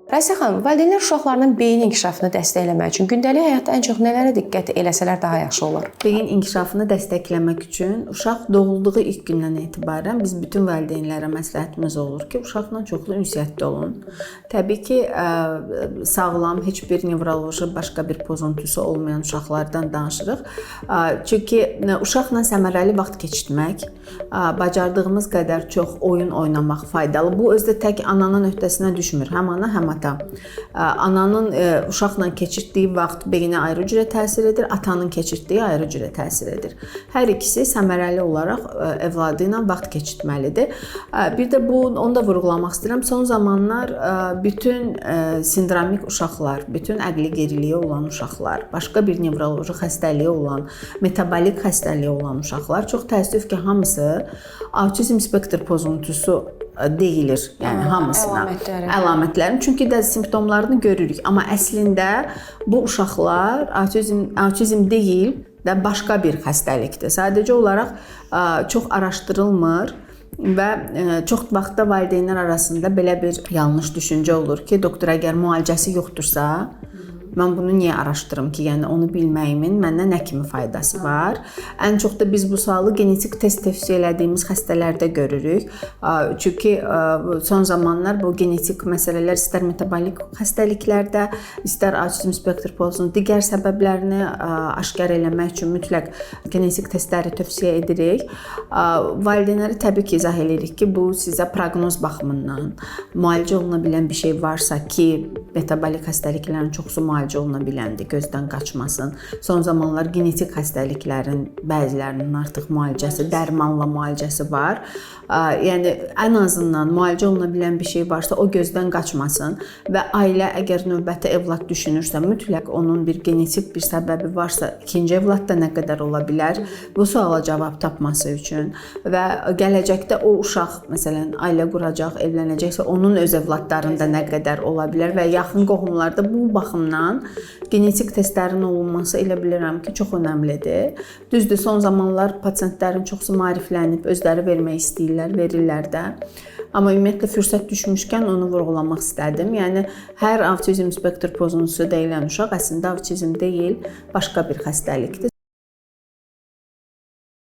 Rəisa xanım, valideynlər uşaqlarının beyin inkişafını dəstəkləmək üçün gündəlik həyatda ən çox nələrə diqqət eləsələr daha yaxşı olar? Beyin inkişafını dəstəkləmək üçün uşaq doğulduğu ilk gündən etibarən biz bütün valideynlərə məsləhətimiz olur ki, uşaqla çoxlu ünsiyyətdə olun. Təbii ki, sağlam, heç bir nevroloji başqa bir pozuntusu olmayan uşaqlardan danışırıq. Çünki uşaqla səmərəli vaxt keçirmək, bacardığımız qədər çox oyun oynamaq faydalı. Bu özü də tək ananın öhdəsinə düşmür. Həm ana, həm ata. Ananın uşaqla keçirtdiyi vaxt beyinə ayrı cürə təsir edir, atanın keçirtdiyi ayrı cürə təsir edir. Hər ikisi səmərəli olaraq övladı ilə vaxt keçirtməlidir. Bir də bu onu da vurğulamaq istəyirəm. Son zamanlar bütün sindromik uşaqlar, bütün əqli geriliyi olan uşaqlar, başqa bir nevroloji xəstəliyi olan, metabolik xəstəliyi olan uşaqlar çox təəssüf ki, hamısı autizm spektr pozuntusu deyilir. Yəni hamısına əlamətləri. Əlamətlərini, çünki də simptomlarını görürük, amma əslində bu uşaqlar autizm deyil də başqa bir xəstəlikdir. Sadəcə olaraq çox araşdırılmır və çox vaxtda valideynlər arasında belə bir yanlış düşüncə olur ki, doktor əgər müalicəsi yoxdursa, mən bunu niyə araşdırım ki? Yəni onu bilməyimin məndən nə kimi faydası var? Ən çox da biz bu sualı genetik test tövsiyə elədiyimiz xəstələrdə görürük. Çünki son zamanlar bu genetik məsələlər istər metabolik xəstəliklərdə, istər autizm spektr pozuntusunun digər səbəblərini aşkar eləmək üçün mütləq genetik testləri tövsiyə edirik. Valideynlərə təbii ki, izah eləyirik ki, bu sizə proqnoz baxımından müalicə oluna bilən bir şey varsa ki, metabolik xəstəliklərin çoxusu müalicə oluna biləndir, gözdən qaçmasın. Son zamanlar genetik xəstəliklərin bəzilərinin artıq müalicəsi, dərmanla müalicəsi var. Yəni ən azından müalicə oluna bilən bir şey varsa, o gözdən qaçmasın və ailə əgər növbəti evlad düşünürsə, mütləq onun bir genetik bir səbəbi varsa, ikinci evlad da nə qədər ola bilər? Bu suala cavab tapması üçün və gələcəkdə o uşaq məsələn ailə quracaq, evlənəcəksə, onun öz evladlarında nə qədər ola bilər və yaxın qohumlarda bu baxımdan genetik testlərin olunması elə bilirəm ki, çox önəmlidir. Düzdür, son zamanlar pasientlərin çoxu maariflənib, özləri vermək istəyirlər, verirlər də. Amma ümumiyyətlə fürsət düşmüşkən onu vurğulamaq istədim. Yəni hər autizm spektr pozuntusu deyilən uşaq əslində autizm deyil, başqa bir xəstəlikdir.